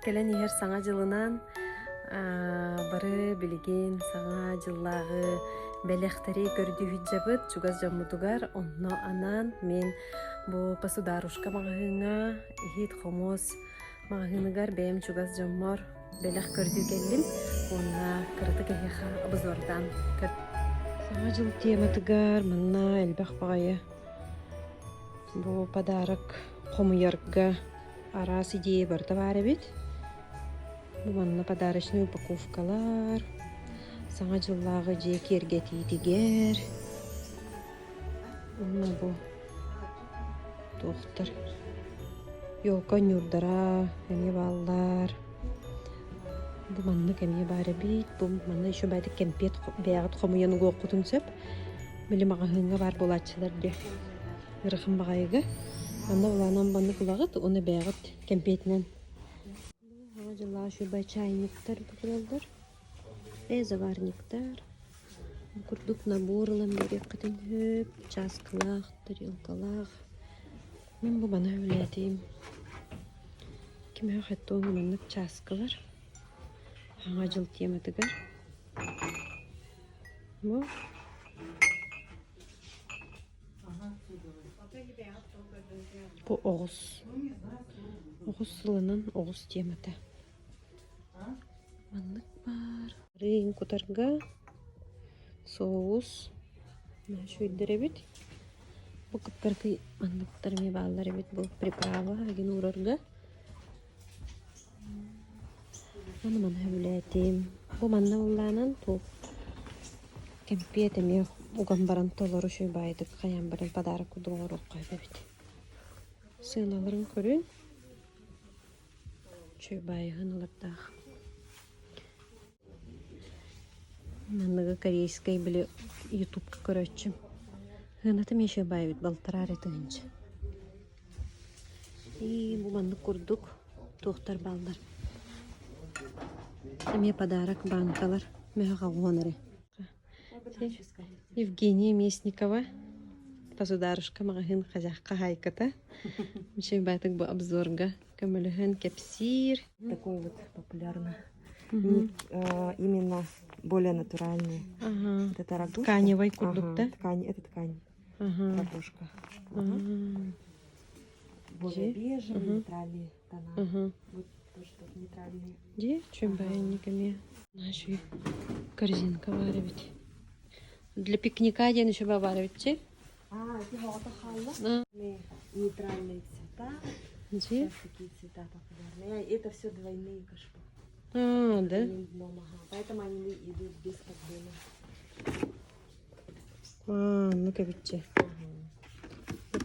Кэлэн иһэр Саҥа дьылынан бары билигин Саҥа дьыллааҕы бэлэхтэри көрдүү сылдьабыт чугас дьоммутугар. Онно анаан мин бу Посударушка маҕаһыыҥҥа иһит-хомуос маҕаһыыныгар бэйэм чугас дьоммор бэлэх көрдүү кэллим уонна кыратык эһиэхэ обзордаан көр. Саҥа дьыл тематыгар манна элбэх баҕайы бу подарок хомуйарга араас идея барыта баар эбит. Бу манна подарочнай упаковкалар, Саҥа дьыллааҕы дьиэ киэргэтиитигэр уонна бу туохтар елка ньуурдара эмиэ бааллар. Бу маннык эмиэ баар эбит. Бу манна еще баайдык кэмпиэт бэйэҕит хомуйан угуоххутун сөп. Били маҕаһыыҥҥа баар буолааччылар диэ. Ыарахан баҕайыга. Манна улаанан маннык ылаҕыт уонна бэйэҕит кэмпиэтинэн. Саҥа дьыллаах үчүгэй чайниктар тураллар. Э, заварниктар. Бу курдук набор ылан биэриэххитин сөп. Чааскылаах, тарелкалаах. Мин бу маны сөбүлээтим. Кимиэхэ хаттуон маннык чааскылар. Саҥа дьыл тематыгар. Бу Бу оҕус. Оҕус сылынан оҕус темата. Маннык баар. Арыын кутарга соус үчүгэйдэр эбит. Бу кыптаркый манныктар эмиэ бааллар эбит. Бу приправа игин уурарга. Аны маны сөбүлээтим. Бу манна ыллаанан туох кэмпиэт эмиэ уган баран толору үчүгэй баайдык хайаан баран подарок курдук оҥоруохха сөп эбит. Сыаналарын көрүн. Үчүгэй баайыһын ылардаах. Манныгы корейскай били ютубка көрөөччүм. Сыанатым еще баайбыт балтараа эрэ тыһыынча. И бу маннык курдук туохтар бааллар. Эмиэ подарок банкалар мөһөх оҕуһан эрэ. Евгения Местникова Посударушка маҕаһыын хаһаайката. Үчүгэй баатык бу обзорга көмөлөһөн кэпсиир. Такой вот популярно. Не, именно более натуральный. Ага. Вот это ракушка. Тканевый курдук, Ага, да? ткань, это ткань, Ага. ракушка. Ага. Более бежевые, Мгм. нейтральные тона. Ага. Вот тоже тут нейтральные. Дии, чем Ага. баайынньык Наша корзинка баар эбит. Для пикника диэн еще баар эбит А, эти оҕото хаалла. Нейтральные цвета. Дии. Сейчас такие цвета популярные. Это все двойные кашпо. А, да? Дном, ага. Поэтому они идут без поддона. А, ну-ка биччи.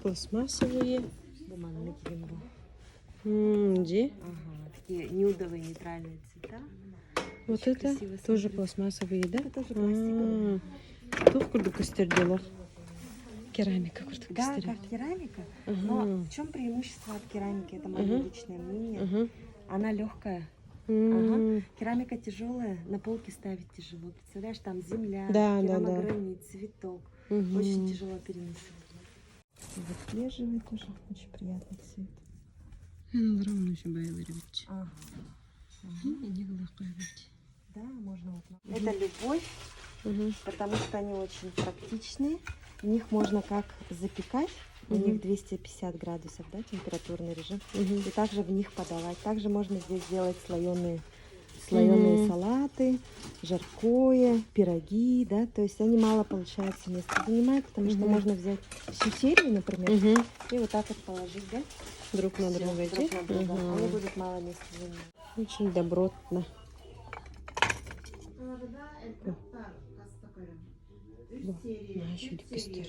Пластмассовые. Бу маннык диэн бу. Дии. Ага, такие нюдовые нейтральные цвета. Вот Очень это красиво тоже смотрится. пластмассовые, да? Это тоже пластиковые. Туох курдук көстөр дело. Керамика курдук Да, көстөр. как керамика. Ага. Но в чем преимущество от керамики? Это мое Мгм. личное мнение. Ага. Она легкая. М, Керамика тяжелая, на полке ставить тяжело. Представляешь, там земля, Да, да, да. керамогранит, цветок. мгм. Очень тяжело переносить. Вот бежевый тоже очень приятный цвет. Ага. Да, можно вот. Это любовь, Мгм. потому что они очень практичные. В них можно как запекать, у Мгм. них 250 градусов, да, температурный режим. Мгм. И также в них подавать. Также можно здесь делать слоеные, слоеные Мгм. салаты, жаркое, пироги, да. То есть они мало, получается, места занимают, потому что Мгм. можно взять всю серию, например, Мгм. и вот так вот положить, да, Друг на всё, друга друг идти. на друга. Мгм. Они будут мало места занимать. Очень добротно. Бу наһаа үчүгэй көстөр.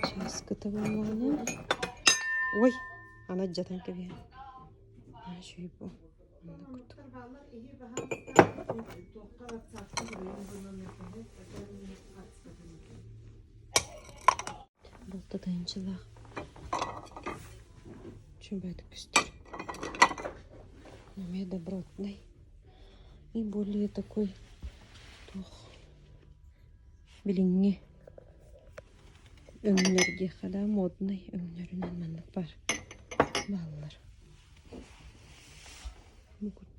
Чааскыта буоллаҕына. Ой, аны алдьатан кэбиһэн. Наһаа үчүгэй бу. Маннык курдук. Балта тыһыынчалаах. Үчүгэй көстөр. Эмиэ добротный. И более такой туох билиҥҥи өҥнөр диэххэ да модный өҥнөрүнэн маннык баар бааллар.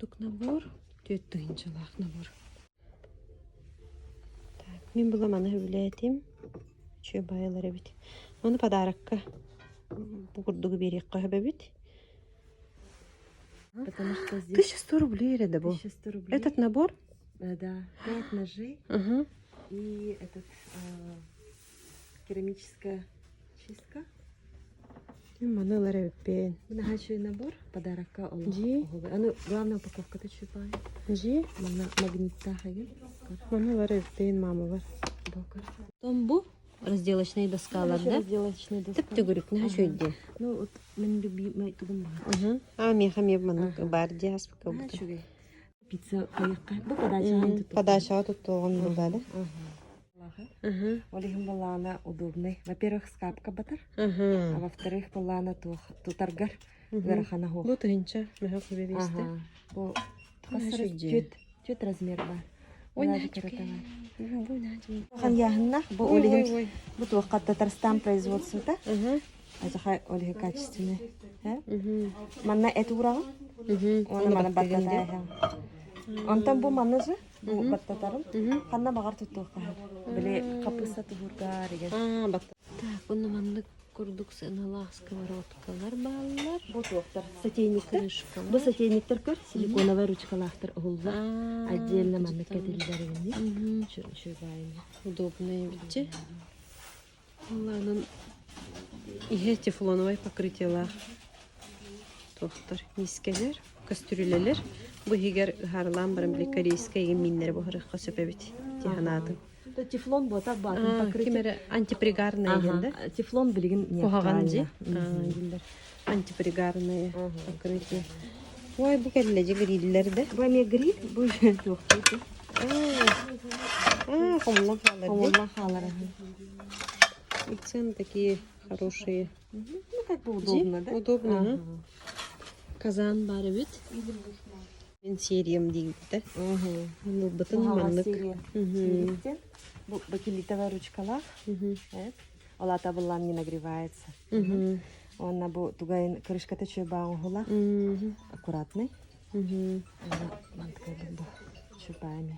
курдук набор, 4000-лаах набор. Так, мин була маны сөбүлээтим. Үчүгэй баайылар эбит. Маны подарокка бу курдугу биэриэххэ сөп эбит. Потому что здесь 1100 рублей эрэ да бу. 1100 рублей. Этот набор? Да, 5 ножей Угу. и этот керамическая чистка. Маны ылар эбиппин. Наһаа набор подарокка олох Дьи. оһуобай. Аны главная упаковката чупай. Дьи. Манна магниттаах эгин. Маны ылар эбиппин маамабар. Бокар. Потом бу разделочные доскалар, да? Разделочная доска. Тып-төгүрүк наһаа үчүгэй Ну вот мин любимый тугум баар. Угу. А, миэхэ эмиэ маннык баар дии ааспыкка Наһаа бута. үчүгэй. Пицца хайыахха. Бу подачаҕа туттуохха. Подачаҕа туттуоҕун булла да? Угу. Ол иһин былаана удобный. Во-первых, скапка батар, а во-вторых, былаана туох тутаргар ыарахана суох. Бу тыһынча мөһөх бэбиэстэ. Ага. Бу Наһаа үчүгэй. түөт размер бар. Ой, Наһаа наһаа кырата үчүгэй. Бу наһаа үчүгэй. Хан яһынна бу Ой, ол иһин ой, ой. бу туохха Татарстан производствота. Угу. Ажаха ол иһин качественный. Угу. Манна эт уураҕын, Угу. уонна Оны маны баттыгын дии. баттатааһын. Онтон бу маны же бу баттатарын ханна баҕар туттуохха сөп. Били хапыста туһургаар деген. Аа, бат. Так, онно маннык курдук сыаналаах сковородкалар бааллар. Бу туохтар сотейниктер. Крышкалар. Бу сотейниктер көр силиконовай ручкалаахтар уһуллар. Аа, Отдельно маннык кэтиллэр Мгм. Үчүгэй. Удобные видите. Ладно, иһэ тефлоновай покрытиелаах туохтар миискэлэр, кастрюлялар. Бу иһигэр ыһаарылаан баран били корейскай игин мииннэри буһарыахха сөп эбит дии санаатым. Тефлон буотах баатын А, покрытие. ким эрэ антипригарная диэн да? Тефлон билигин не Куһаҕан дии. актуально. А, дииллэр. Антипригарное покрытие. Ой, бу кэллэ дьэ гриллэр да? Бу эмиэ гриль, бу туохтуур. А, хомуллан хаалар дии. Хомуллан хаалар. И цены такие хорошие. Ну, как бы удобно, да? Удобно, ага. Казан баар эбит. Мин сериям диигитэ. Ылбытын маннык. Серия. Бу бакелитовая ручкалаах. Ол ата буллан не нагревается. Уонна бу тугайын крышката чөбааҕ уһула. Аккуратный. Мантыкай бу чөбаами.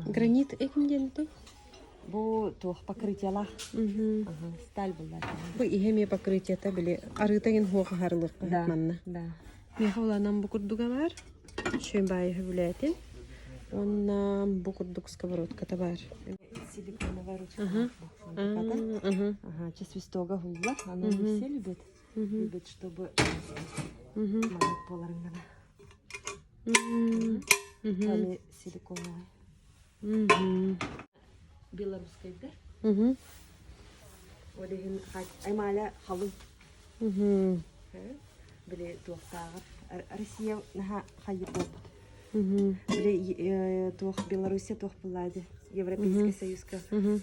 Гранит эким диэн Бу туох покрытиелаах. Сталь булла. Бу иһэ эмиэ покрытиета били арыыта гин хуоха харылыахха манна. Да. Миэхэ улаанан бу курдуга баар. Үчүгэй баайы сөбүлээтим. Уонна бу курдук сковородката баар. Силиконовая ручка. Ага, сейчас свистога хулла. Она не все любят. Любят, чтобы маннык буоларыҥҥана. Ами силиконовая. Белорусскайдар. Ол иһин аймаля халыҥ. Били туохтааҕар Россия наһаа хайыр буолбут. Били туох Белоруссия туох буллаа Европейский Союзка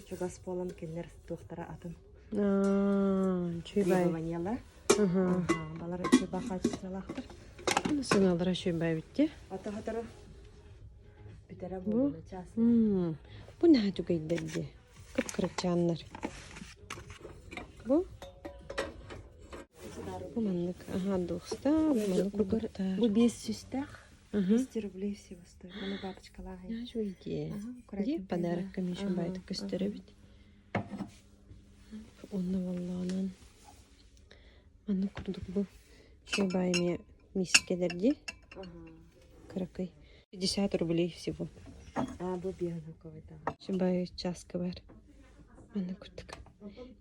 чугас буолан кинилэр туохтара атын. Үчүгэй. Требованиялар. Балар үчүгэй качестволаахтар. Сыналара үчүгэй битти. Ата хатары бүтэрэ буолуна час. Бу наһаа үчүгэйдэр дии. Кып-кырачааннар. Бу Бу маннык аһаа дуохста, бу маннык курдуктар. Бу биэс сүүстээх. 200 рублей всего стоит. Маны бабочкалаах. Үчүгэй. Дии подарокка миша байтык көстөр эбит. Онно боллоонон маннык курдук бу үчүгэй баай эмиэ миискэлэр дии. Кыракый. 50 рублей всего. А, бу бионаковый Үчүгэй баай чааска бар. Маннык курдук.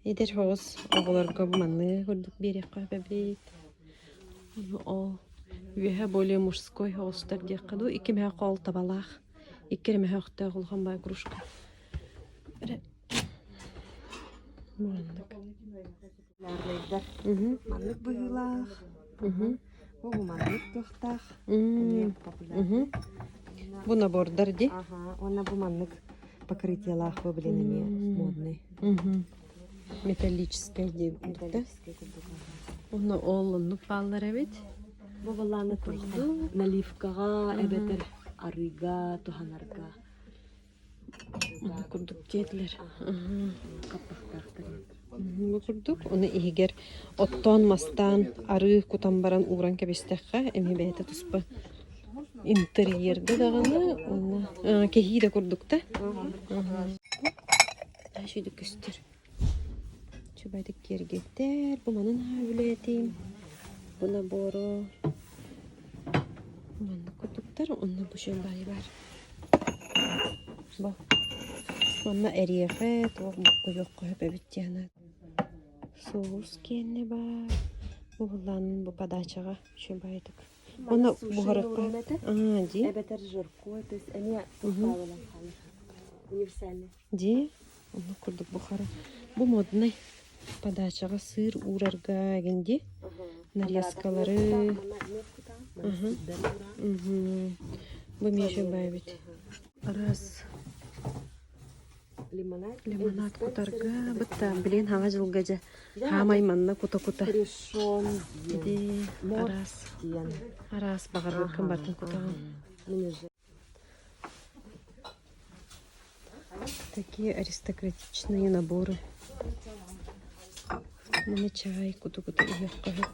Эдэр соҕус оҕолорго маннык курдук биэриэххэ эбит. Ол үөһэ более мужской соҕустар диэххэ дуу. Икки мөһөөх ол табалаах. Икки эрэ мөһөөхтөөх улахан баай кружка. Маннык. Маннык быһыылаах. Бу маннык туохтаах. Эмиэ популярный. Бу набордар дии. Ага, уонна бу маннык покрытиелаах бу блин эмиэ модный. Металлическай диэбит да? Металлическай курдук. Онно ол оннук бааллар эбит. Бу балааны Курдук. наливкаҕа эбэтэр арыыга туһанарга Онно курдук диэтилэр. хаппахтаахтар. Бу курдук ону иһигэр оттоон мастаан арыы кутан баран ууран кэбистэххэ эмиэ бэйэтэ туспа. Интерьергэ даҕаны уонна кэһии да курдук да. Үчүгэй көстөр. Үчүгэйдик киэргэттэр. Бу манан үлэлэтим. Бу набору маннык курдуктар. Онно бу үчүгэй баар. Бу манна эриэхэ туох буккуйуохха сөп эбит диэн. Соус киэннэ баар. Бу былаанын бу подачаҕа үчүгэйдик. Уонна буһарыкка Аа, дии. Эбэтэр жирко, то есть эмиэ туохтаабынан хаалар. Универсальный. Дии. Оннук курдук бухара. Бу моднай подачаҕа сыыр уурарга эҥин дии. Нарезкалары. Бу эмиэ үчүгэй эбит. Араас Лимонад. Лимонад кутарга бытта билигин хаҥа дьылга дьэ хаамай манна кута-кута Решен ити диэн. араас диэн. араас баҕарбыккын бартын кутаҕын. Такие аристократичные наборы. Маны чай куту-куту иһиэххэ сөп.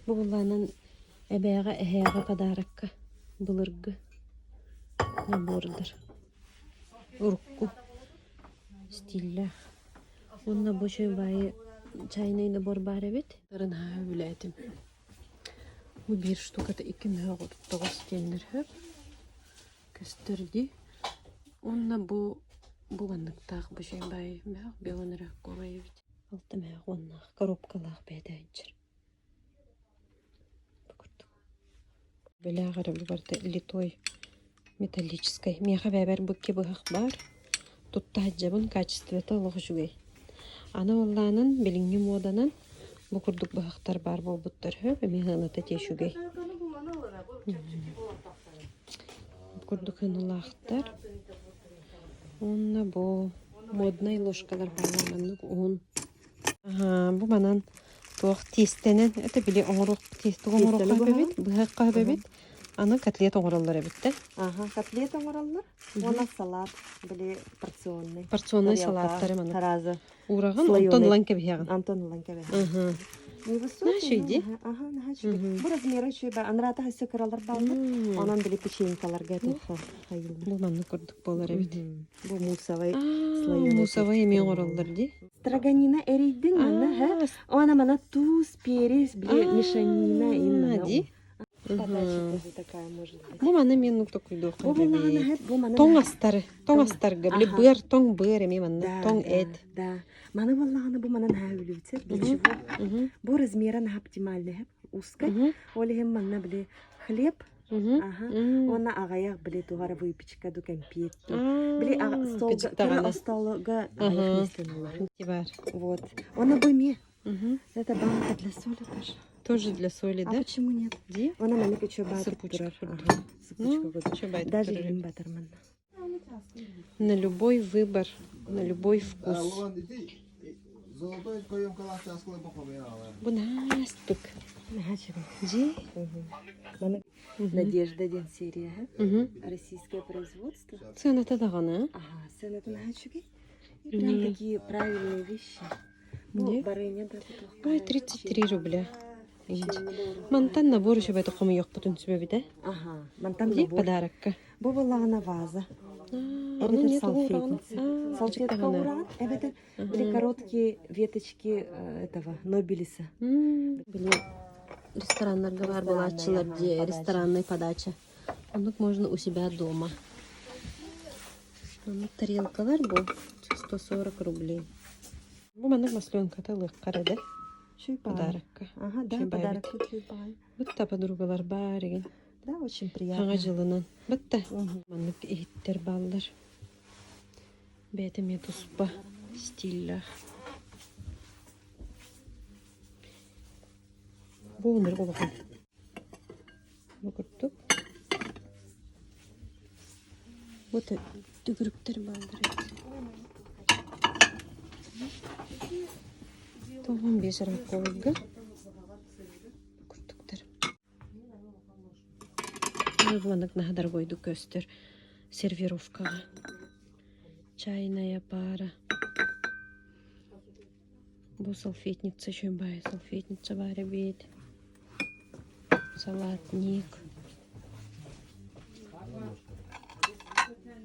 Бу былаанан эбээҕэ эһээҕэ подарокка былыргы набордар урукку стиллээх уонна бу үчүгэй баайы чайный набор баар эбит наһаа сөбүлээтим бу биир штуката 2,39 диэннэр сөп көстөр дии уонна бу бу манныктаах бу үчүгэй баайы мөөх белый раковый эбит алта мөөх уоннаах коробкалаах бэйэтэ сылдьар Бу курдук. Бэлээх эрэ бу барыта литой металлическай. Миэхэ бэйэбэр бу икки быһах баар. Тутта сылдьабын, качествота олох үчүгэй. Аны буоллаанын билиҥҥи муоданан бу курдук быһахтар баар буолбуттар үһү. Эмиэ сыаната дьэ үчүгэй. Бу курдук сыаналаахтар. Уонна бу моднай ложкалар бааллар маннык уһун. Бу манан туох тиэстэнэн, это били оҥоруох тугу оҥоруохха сөп эбит, быһыахха сөп эбит. Аны котлет оҥороллор эбит да. Аха, котлет оҥороллор уонна салат, били порционный. Порционный салаттары маннык. Сразу. Уураҕын, онтон ылан кэбиһэҕин. Антон ылан кэбиһэҕин. Наһаа үчүгэй дии. Аха, наһаа үчүгэй. Бу размера үчүгэй. Анраата өссө кыралар бааллар. Онон били печенькаларга туохха хайыллар. Бу маннык курдук буолар эбит. Бу муссовый слоеный. Муссовый эмиэ оҥороллор дии. Строганина эрийдин манна һэ. Она мана туус, перец, били мешанина именно. Дии. Подача тоже такая может быть. Бу маны мен токуйдуохха Бу буллаҕына һэп, бу маны Тоҥ астары, тоҥ астарга, били Аха. быар, тоҥ быар эмиэ манна, Да, тоҥ да, эт. Да. Маны буоллаҕына бу манан наһаа үлүбүтсэр. Для чего? Бу размера наһаа оптимальный һэп, узкай. Ол иһин манна били хлеб, Аха. Уонна аҕыйах били туох эрэ выпечка ду кэмпиэт ду. Били столга кыра остолга аҕыйах миэстэни ылар. Бар. Вот. Уонна бу эмиэ. Это банка для соли тоже. Тоже для соли, А да? почему нет? Дии? Она маннык үчүгэй баатык Сыпучка турар. курдук. Ага, сыпучка курдук. Үчүгэй баатык Даже турар. илим батар манна. На любой выбор, на любой вкус. Бу наастык. Наһаа үчүгэй. Дии? Маны Надежда диэн серия, Российское производство. Цената даҕаны. Ага, цената наһаа үчүгэй. И прям такие правильные вещи. Бу барыня да Ой, 33 рубля. Мантан набор еще бэйэтэ хомуйуохпутун сөбөбүтэ. Ага, мантан Дии набор. подарокка. Бу буоллаҕына ваза. Эбэтэр салфетница. Салфетка уураҕын, эбэтэр били короткие веточки этого Нобелиса. Били рестораннарга баар буолааччылар дии, ресторанная подача. Оннук можно у себя дома. Оннук тарелкалар бу 140 рублей. Бу маннык масленката ылыахха эрэ да подарокка. Ага, да, подарокка чуйбаҕай. Бытта подругалар баар игин. Да, очень приятно. Хаҥа дьылынан. Бытта маннык иһиттэр бааллар. Бэйэтэ эмиэ туспа стиллээх. Бу ынырык улахан. Бу курдук. Бу төгүрүктэр бааллар эбит. 95 раковыйга курдуктар. Маннык наһаа дорогойдук көстөр сервировкаҕа. Чайная пара. Бу салфетница үчүгэй баайы салфетница баар эбит. Салатник.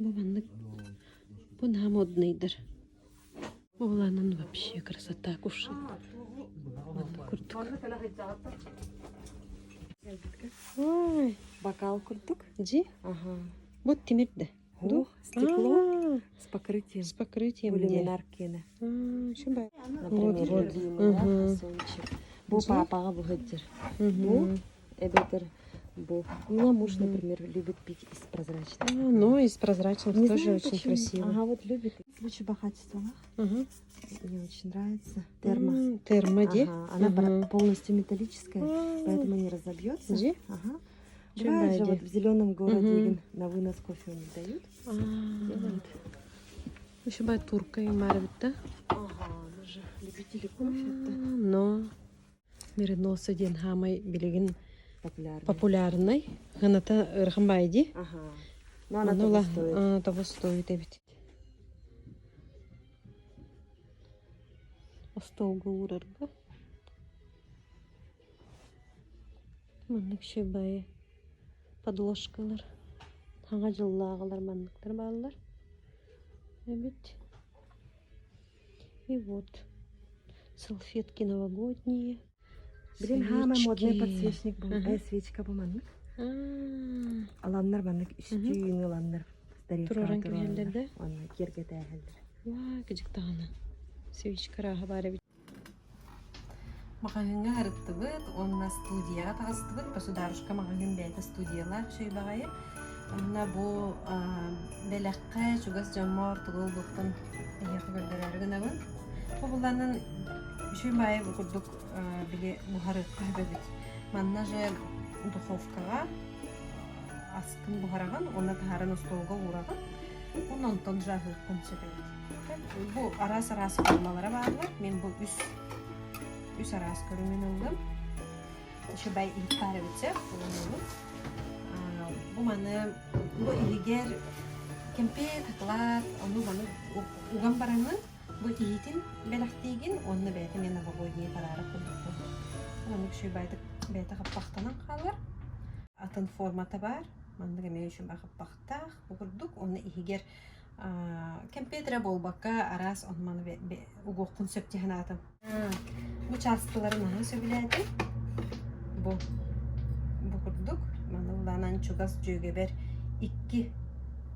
Бу маннык бу наһаа моднайдар. Оҕолоонун вообще красота кушает. Маннык курдук. Ой, Бокал курдук. Дьи? Ага. Бу тимир да. Ох, стекло с покрытием. С покрытием Бу где? люминар киэнэ. Например, Например, вот. любимый, да, Мгм. фасончик. Бу Дьи? папаҕа бу сылдьар. Бу эбэтэр бу. У меня муж, например, любит пить из прозрачных. А, ну, из прозрачных Не тоже знаю, очень почему. красиво. Ага, вот любит. Лучше качество. Мгм. Мне очень нравится. Термо. Термо, дии? Ага, она Мгм. полностью металлическая, поэтому не разобьется. Дии? Ага. Чё Бывает же бади? вот в зеленом городе Мгм. на вынос кофе у них дают. Делают. Еще бай турка и марабитта. Ага, мы же любители кофе. Это Но мериноса диэн хаамай билигин популярный. популярный. Сыаната ыарахан баайы дии. Ага. Но она Ону того ыла стоит. того стоит эбит. Остуолга уурарга. Маннык үчүгэй подложкалар, саҥа дьыллааҕылар манныктар бааллар эбит. И вот салфетки новогодние, Блин, хаамай модный свечки. подсвечник был. Ага. Свечка бу маннык. А, Аланнар маннык үстүүн ыланнар. Тарелкаҕа Туруоран туруораллар. кэбиһэллэр да? Онно киэргэтээһэллэр. Уа, кыдьык даҕаны. Свечка ырааһа баар эбит. Маҕаһыыҥҥа сырыттыбыт уонна студияҕа таҕыстыбыт. Государушка маҕаһыын бэйэтэ студиялаах үчүгэй баҕайы. Онно бу бэлэххэ чугас дьоммор тугу ылбыппын эһиэхэ көрдөрөөрү гынабын. Бу буланан үчүгэй баҕайы бу курдук били буһарыахха сөп эбит. Манна же духовкаҕа аскын буһараҕын уонна таһааран остуолга уураҕын. Уонна онтон же аһыаххын сөп эбит. Бу араас-араас формалара бааллар. Мин бу үс үс араас көрүҥүн ыллым. Үчүгэй иһит баар эбит сөп, ылынныбын. Бу маны бу иһигэр кэмпиэт, шоколад, ону маны уган бараҥҥын бу иһитин бэлэхтиигин уонна бэйэтэ эмиэ новогодний подарок курдук буолар. Маннык үчүгэйдик бэйэтэ хаппахтанан хаалар. Атын формата баар. Маннык эмиэ үчүгэй хаппахтаах. Бу курдук уонна иһигэр кэмпиэт эрэ буолбакка араас ону-маны угуоххун сөп дии санаатым. Бу чааскылары наһаа сөбүлээтим. Бу бу курдук маны улаанан чугас дьүөгэбэр икки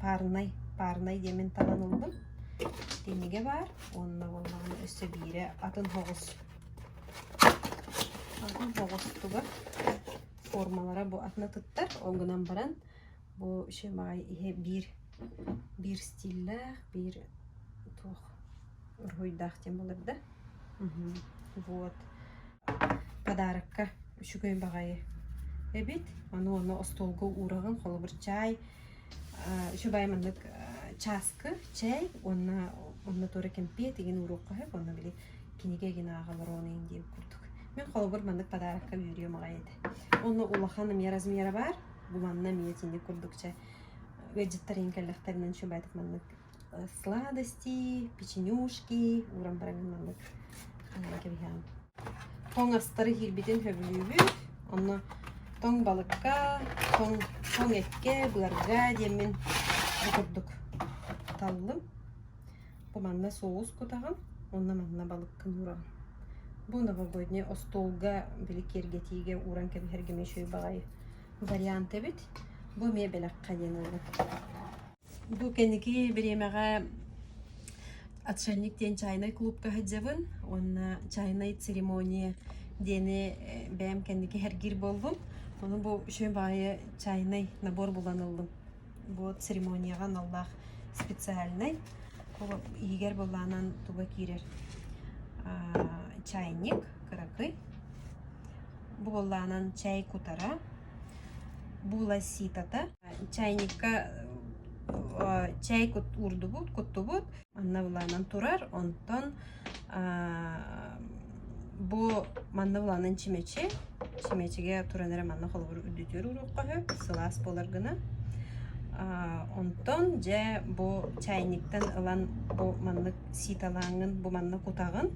парнай парнай диэмин талан ыллым. Тинигэ баар уонна буоллаҕына өссө биирэ атын соҕус атын соҕустуга формалара бу атын атыттар ол гынан баран Бу үчүгэй иһэ биир биир стиллээх, биир туох уруһуйдаах диэн буолар да. Вот. Подарокка үчүгэй баҕайы эбит. Аны ону остуолга уураҕын, холобур, чай үчүгэй маннык чааскы чэй уонна онно туора кэмпиэт игин ууруохха сөп уонна били кинигэ игин ааҕалар ону иҥ диэбит курдук. Мин холобур маннык подарокка үөрүөм аҕай этэ. Онно улахан эмиэ размера баар. Бу манна эмиэ итинник курдук чэ ыалдьыттар иһин кэллэхтэринэн үчүгэйдик маннык сладости, печенюшки ууран бараҥҥын маннык хаҥан кэбиһэҕин. Тоҥ астары иһиирбитин сөбүлүүбүт. Онно тоҥ балыкка, тоҥ, тоҥ эккэ, быарга диэммин бу курдук таллым. Бу манна соус кутаҕын, уонна манна балыккын уураҕын. Бу новогодний остуолга били киэргэтиигэ ууран кэбиһэргэ эмиэ үчүгэй баҕайы вариант эбит. Бу эмиэ бэлэххэ диэн ыллым. Бу кэнники бириэмэҕэ Отшельник диэн чайнай клубка сылдьабын уонна чайнай церемония диэни бэйэм кэнники сэргиир буоллум. Ону бу үчүгэй баҕайы чайнай набор булан ыллым. Бу церемонияҕа аналлаах специальнай иһигэр былаанан туга киирэр чайник кыракый бу буоллаанан чай кутара була ситата чайникка чай уурдубут куттубут манна былаанан турар онтон Бу манна булаанын чимэчи, чимэчигэ туран эрэ манна холобур үрдүтүөр уруохха сөп, сылаас буолар гына. Онтон дьэ бу чайниктан ылан бу маннык сииталааҥҥын бу манна кутаҕын,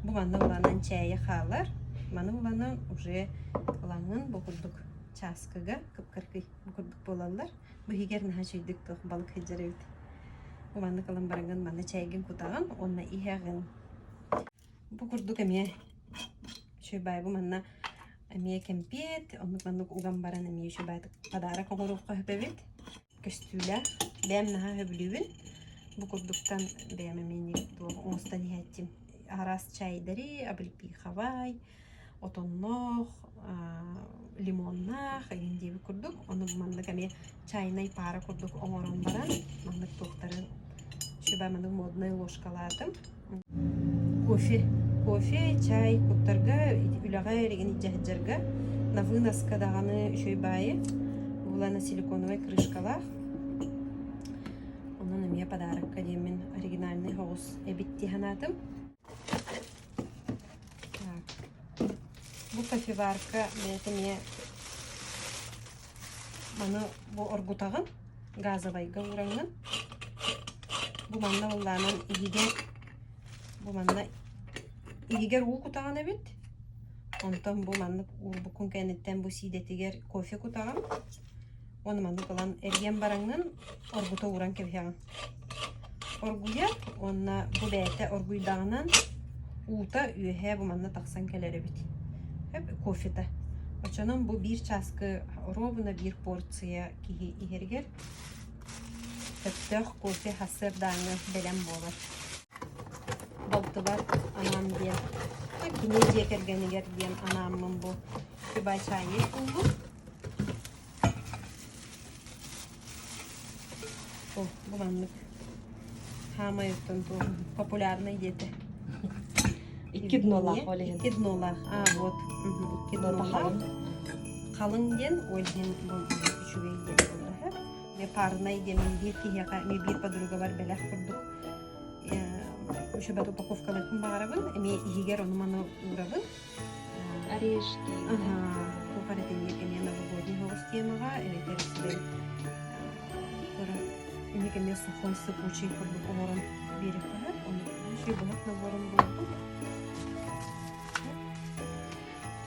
бу манна улаанан чээйи хаалар. Маны буланы уже ылаҥҥын бу курдук чааскыга кып-кыркый бу курдук буолаллар. Бу иһигэр наһаа үчүгэйдик туох балык сылдьар эбит. Бу маннык ылан бараҥҥын манна чэйгин кутаҕын уонна иһэҕин. Бу курдук эмиэ үчүгэй баай бу манна эмиэ кэмпиэт, оннук маннык уган баран эмиэ үчүгэй баайдык подарок оҥоруохха сөп эбит. Көстүүлээх. Бэйэм наһаа сөбүлүүбүн. Бу курдуктан бэйэм эмиэ туох оҥостон иһээччим. Араас чайдары, облепиховай, отонноох, лимоннаах эҥин диэбит курдук. Ону маннык эмиэ чайнай паара курдук оҥорон баран маннык туохтары сүбэ маннык моднай ложкалаатым. Кофе. Кофе, чай куттарга, үлэҕэ эригин илдьэ сылдьарга на выноска даҕаны үчүгэй баайы. Булана силиконовай крышкалаах. Онон эмиэ подарокка диэммин оригинальный соҕус эбит дии санаатым. Так. Бу кофеварка бэйэтэ эмиэ маны бу оргутаҕын газовайга уураҥҥын бу манна ыллаанан иһигэр бу манна иһигэр уу кутаҕын эбит онтон бу маннык уурбуккун кэнниттэн бу сиидэтигэр кофе кутаҕын Уонна маннык ылан эрийэн бараҥҥын оргута ууран кэбиһэҕин. Оргуйар уонна бу бэйэтэ оргуйдаҕынан уута үөһээ бу манна тахсан кэлэр эбит. Кофета. Оччонон бу биир чааскы оруобуна биир порция киһи иһэригэр сөптөөх кофе сарсыардааҥҥы бэлэм буолар. Балтыбар анаан диэн, кини дьиэ кэргэнигэр диэн анааммын бу Кубай чайник буллум. О, бу маннык. Хаамай оттон туох популярный диэтэ. Икки днолаах ол иһин. Икки днолаах. А, вот. Икки днолаах. Халыҥ диэн, ол иһин бу үчүгэй диэн буолла. Мне парнай диэн биир киһиэхэ, мне биир подругабар бэлэх курдук үчүгэй упаковкалыахпын баҕарабын. Эмиэ иһигэр ону-маны уурабын. Орешки. Ага, туох эрэ итинник эмиэ новогодний соҕус темаҕа эбэтэр сибэл инник эмиэ сухой сыпучий курдук оҥорон биэриэххэ сөп. Ону үчүгэй быһах наборун булбут.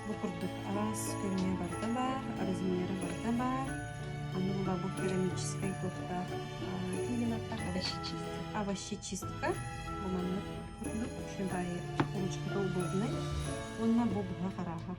Бу курдук араас көрүҥэ барыта баар, размера барыта баар. Аны була бу керамическай туохтаах Овощечистка. Овощечистка. Бу маннык курдук үчүгэй ручката удобнай. Уонна бу быһах арааһа.